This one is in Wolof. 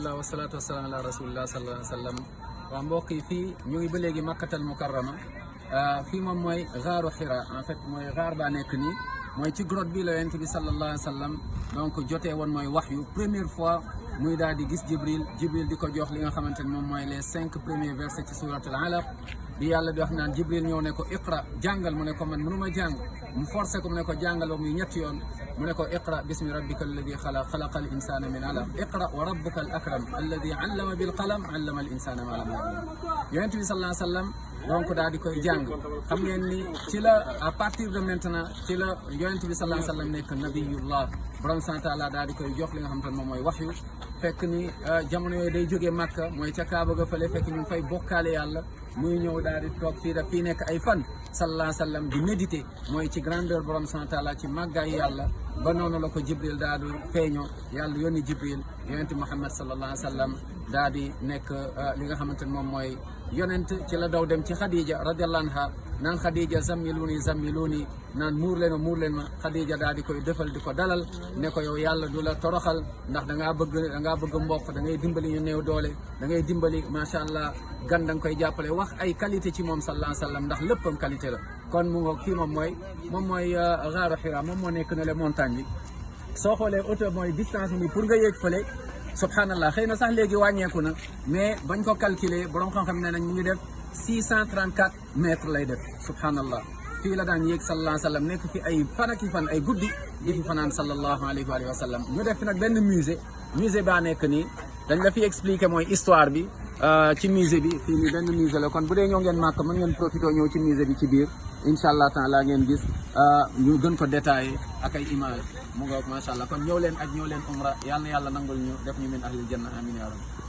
alhamdulilah wasalaatu wasalaam ala rasulillah sallallahu alayhi wa sallam. waa mbokk yi fii ñu ngi ba léegi makkatal mukarrama fii moom mooy gaaru Hira en fait mooy gaar baa nekk nii mooy ci grotte bi la yonent bi sallallahu alayhi wa sallam donc jotee woon mooy wahyu première fois muy daal di gis Jibril di ko jox li nga xamante ne moom mooy les 5 premiers versets ci suratul alaq bi yàlla di wax naan Jibril ñëw ne ko iqra jàngal mu ne ko man mënuma jàng mu forcé ko mu ne ko jàngal ba muy ñetti yoon mu ne ko iqra bismi rabbika alladi xalaq xalaqa al insana min alaq iqra wa rabbuka al akram alladi allama bil qalam allama al insana ma lam ya'lam yonent bi sallallahu alayhi wa sallam donc daal di koy jàng xam ngeen ni ci la à partir de maintenant ci la yonent bi sallallahu alayhi wa sallam nekk nabiyullah borom sant taala daal di koy jox li nga xamante ne moom mooy waxyu fekk ni jamono yooyu day jógee Makka mooy ca Kaaba ga fële fekk ñu ngi fay bokkaale yàlla muy ñëw daal di toog fii daf fii nekk ay fan sallallahu alayhi wa sallam di méditer mooy ci grandeur borom sant taala ci màggaay yàlla ba noonu la ko Jibril daal di feeñoo yàlla yónni Jibril yonent Muhammad sallallahu alayhi wa sallam daal di nekk li nga xamante ne moom mooy yonent ci la daw dem ci Khadija radiyallahu anha naan Khadija zammiluni naan muur leen ma Khadija daal di koy defal di ko dalal ne ko yow yàlla du la toroxal ndax da ngaa bëgg mbokk da ngay dimbali ñu néew doole da ngay dimbali macha allah gan da nga koy jàppale wax ay qualité ci moom sallallahu alayhi wa sallam ndax léppam qualité la. kon mu ngoog fii moom mooy gaaru Hira moom moo nekk na le montagne bi soo xoolee auto mooy distance bi pour nga yéeg fële subhanallah xëy na sax léegi wàññeeku na mais bañ ko calculer borom xam-xam ne nañ mu ngi def 634 mètres lay def subhanallah fii la daan yéeg sallallahu alayhi wa sallam nekk fi ay fan ak fan ay guddi di fi fanaan sallallahu alayhi wa sallam ñu def fi nag benn musée baa nekk nii dañ la fi expliquer mooy histoire bi ci musée bi fii nii benn musée la kon bu dee ñoo ngeen màkk mën ngeen profité ñëw ci musée bi ci biir incha allah taala ngeen gis ñu gën ko détaillé ak ay image mu ngoog macha allah kon ñëw leen umra yal na yàlla nangul ñu def ñu min ahlil janna amin ya rabbi